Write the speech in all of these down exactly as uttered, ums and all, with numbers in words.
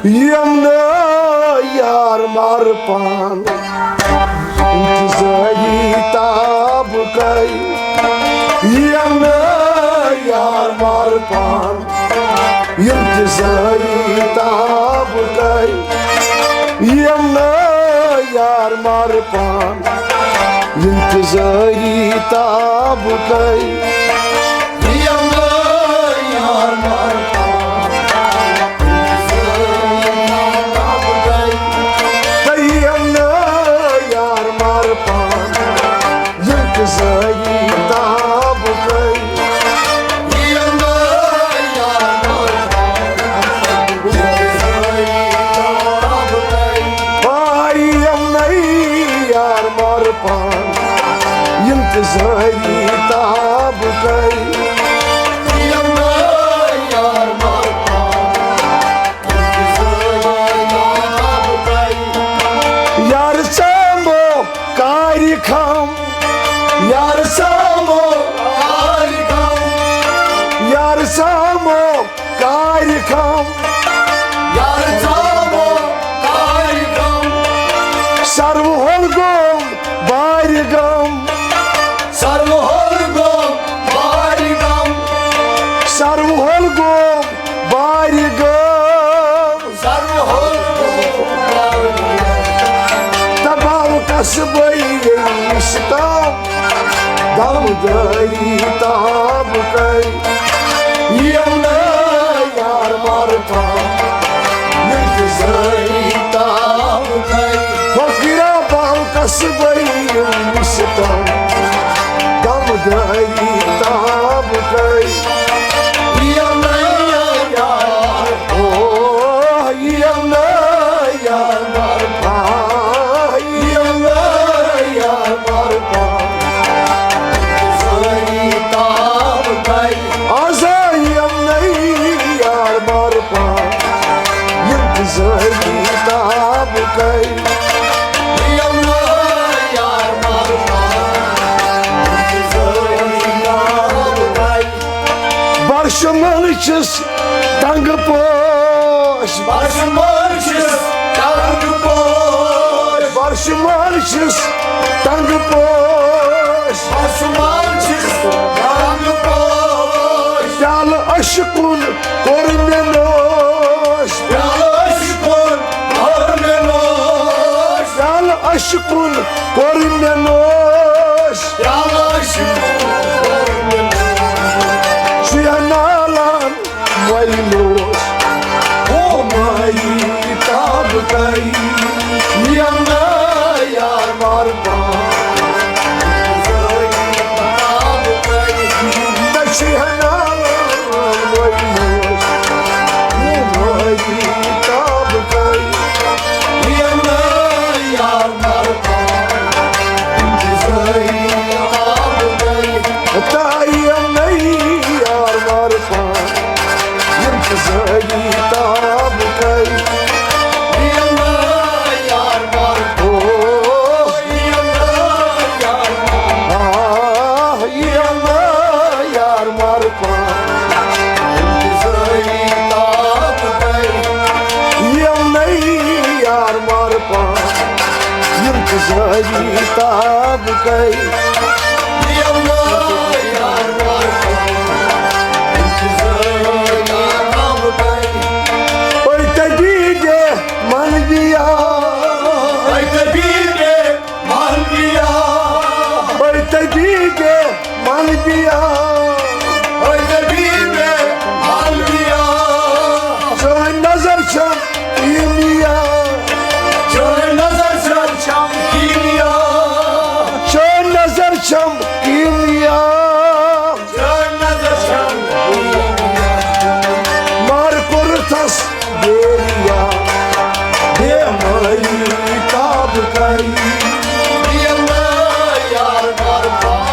یِم نہٕ یار مارٕ پان انتظٲری تاب کَے، یِم نہٕ یار مارٕ پان انتظٲری تاب کَے، یِم نہٕ یار مارٕ پان انتظٲری تاب کَے۔ یِم نہٕ یار مارٕ پان انتظٲری تاب کَے۔ تہٕ یِم نہٕ یار مارٕ پان انتظٲری تاب کَے۔ یِم نہٕ یار مارٕ پان انتظٲری تاب کَے۔ آ، یِم نہٕ یار مارٕ پان انتظٲری تاب کَے۔ یِم نہٕ یار مارٕ پان انتظٲری تاب کَے۔ یار سامو کارِ کھم، یار سامو کارِ کھم، یار سامو کارِ کھم۔ یار سامو کارِ کھم۔ سروٕ ہول گوم بارِ غم۔ سروٕ ہول گوم بارِ غم۔ سروٕ ہول گوم بارِ غم۔ سروٕ ہول گوم بارِ غم۔ تباہ قصبے ییٚمہِ سِتام دمدٲری تاب کَے۔ یِم نہٕ یار مارٕ پان انتظٲری تاب کَے۔ فقیرا باو قصبے یِم سِتام دمدٲری تاب کَے۔ یِم نہٕ یار، او، یِم نہٕ یار مارٕ پان، یِم نہٕ یار مارٕ پان انتظٲری تاب کَے۔ آز یِم نہٕ یار مارٕ پان انتظٲری تاب کَے۔ یِم نہٕ یار مارٕ پان انتظٲری تاب کَے۔ بَرشُمَل چھِس تنگ پوش۔ بَرشُمَل چھِس تنگ پوش۔ بَرشُمَل چھِس تنگ پوش۔ بَرشُمَل چھِس تنگ پوش۔ پیالہٕ عشقُن کوٚر مےٚ نوش۔ پیالہٕ عشقُن کوٚر مےٚ نوش۔ پیالہٕ عشقُن کوٚر مےٚ نوش۔ پیالہٕ عشقُن کوٚر مےٚ نوش۔ شُیہ نالان مۄلہِ نوش۔ او مایی تاب کَے۔ یِم نہٕ یار مارٕ پان انتظٲری تاب کَے۔ تہٕ شُیہ نالان مۄلہِ نوش۔ او مایی تاب کَے۔ یِم نہٕ یار مارٕ پان انتظٲری تاب کَے۔ تہٕ یِم نہٕ یار مارٕ پان انتظٲری تاب کَے۔ یِم نہٕ یار مارٕ پان۔ او، یِم نہٕ یار مارٕ پان۔ آ، یِم نہٕ یار مارٕ پان انتظٲری تاب کَے۔ یِم نہٕ یار مارٕ پان انتظٲری تاب کَے۔ یِم نہٕ یار مارٕ پان انتظٲری تاب کَے۔ اوے طبیبے من بیا۔ اوے طبیبے من بیا۔ اوے طبیبے من بیا۔ اوے طبیبے من بیا۔ چٲنۍ نظر چھم کیٖمیا۔ چٲنۍ نظر چھم کیٖمیا۔ چٲنۍ نظر چھم کیٖمیا۔ چٲنۍ نظر چھم کیٖمیا۔ مار کوٚرتھس بیریا، بیمٲری تاب کَے۔ یِم نہٕ یار مارٕ پان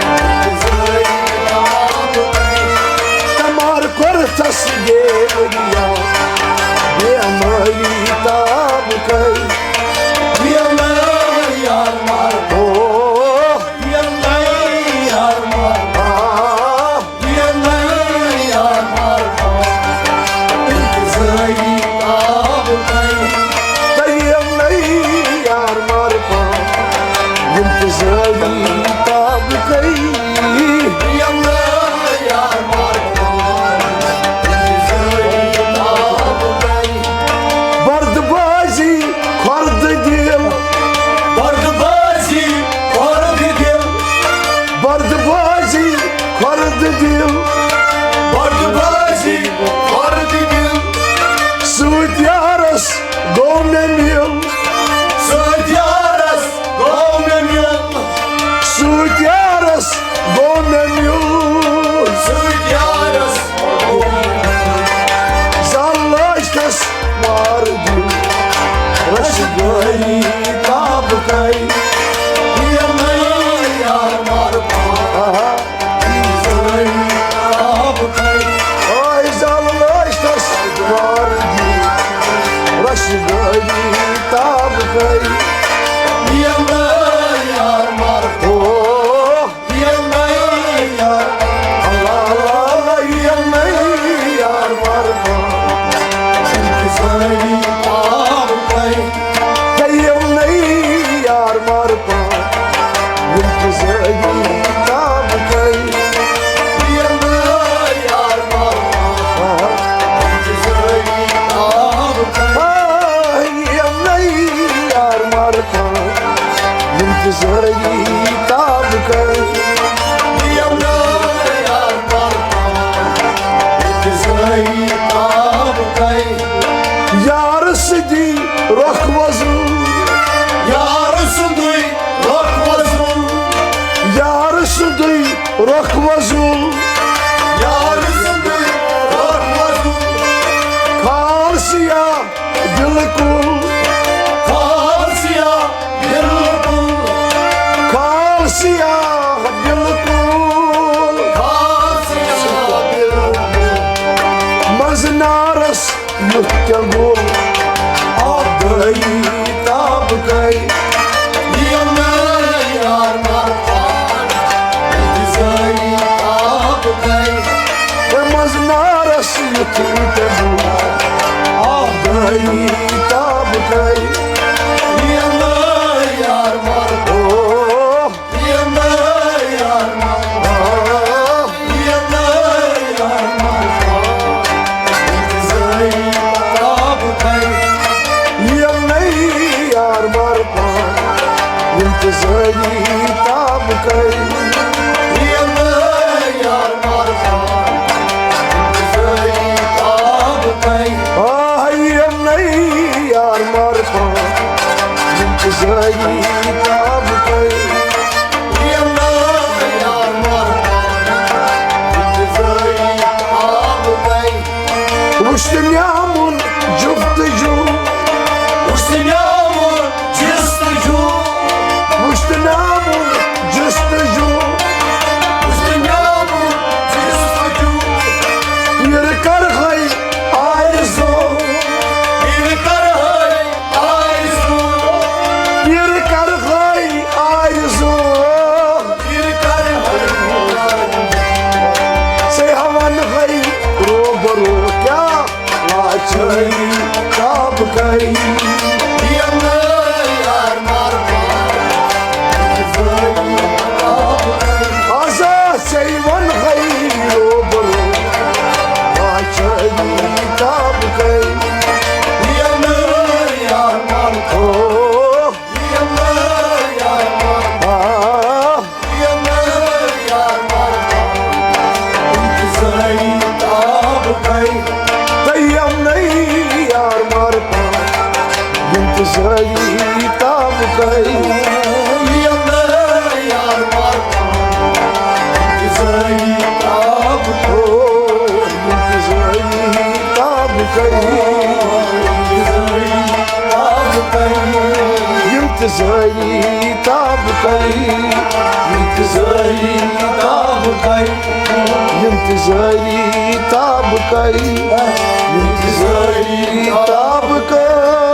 انتظٲری تاب کَے۔ تہٕ مار کوٚرتھس بیریا، بیمٲری تاب کَے۔ یِم نہٕ یار مارٕ پان۔ او۔ یِم نہٕ یار مارٕ پان۔ آ۔ یِم نہٕ یار مارٕ پان۔ انتظٲری مےٚ میُل۔ سۭتۍ یارس گوٚو مےٚ میُل۔ سۭتۍ یارس گوٚو مےٚ میُل۔ سۭتۍ یارس گوٚو مےٚ میُل۔ زن لٲج تس مار دیُن۔ رشہٕ گٲری تابہٕ کَے۔ یِمَے یار مار پان۔ آہا۔ آے زال لٲج تس وار دی، رشہٕ گٲری تاب گٔے۔ یِمَے یار مار۔ او، یِمَے یار، اللہ، اللہ، اللہ، یِمَے یار مار۔ سٲری تاب گٔے۔ تہٕ یِمنٕے یار مار پان، یِم تہِ زٲگی تاب کَے۔ یِمنٕے یار مار پان، یِم تہِ زٲگی تاب کَے۔ آ، یِمنٕے یار مار پان، یِم تہِ زٲگی تاب کَے۔ یِمنٕے یار مار پان، یِم تہِ زٲگی تاب کَے۔ یار سٕنٛدی رۄخ وۄزُل۔ یار سُنٛدُے رۄخ وۄزُل۔ یار سُنٛدُے رۄخ وۄزُل۔ یار سُنٛدُے رۄخ وۄزُل۔ کھال سیاہ بِلکُل۔ کھال سیاہ بِلکُل۔ کھال سیاہ بِلکُل۔ کھال سیاہ بِلکُل۔ منٛزٕ نارس یُتھ کیٛاہ گوٚو؟ آبدٲری تاب گٔے۔ یِمَے یار مار پان، یِم تہِ زٲگی تاب گٔے۔ ہے منٛزٕ نارس یُتھ کیٛاہ گوٚو؟ آبدٲری تاب گٔے۔ یِمَے یار مار پان۔ او۔ یِمنٕے یار مار پان، یِم تہِ زٲری تاب کَے۔ یِمنٕے یار مار پان، یِم تہِ زٲری تاب کَے۔ آ، یِمنٕے یار مار پان، یِم تہِ زٲری تاب کَے۔ وُچھ تہٕ نیامُن جُفتجوٗ۔ وُچھ تہٕ نیامُن جُستجوٗ۔ وُچھ تہٕ نیامُن جُستجوٗ۔ وُچھ تہٕ نیامُن جُستجوٗ۔ یہِ کَرہَے آرزوٗ۔ یہِ کَرہَے آرزوٗ۔ یہِ کَرہَے آرزوٗ۔ یہِ کَرہَے آرزوٗ۔ سے ہا وَنہَے روبرو کیٛاہ لاچٲری تاب کَے۔ یِمنٕے یار مار پان، زٲری تاب کَے۔ آزا سے وَنہَے روبرو لاچٲری تاب کَے۔ یِمنٕے یار مار پان۔ او۔ آ۔ تہٕ یِمنٕے یار مار پان، یِم تہِ زٲری تاب کَے۔ او، یِم تہِ زٲری تاب کَے۔ یِم تہِ زٲری تاب کَے۔ یِم تہِ زٲری تاب کَے۔ یِم تہِ زٲری تاب کَے۔ یِم تہِ زٲری تاب کَے۔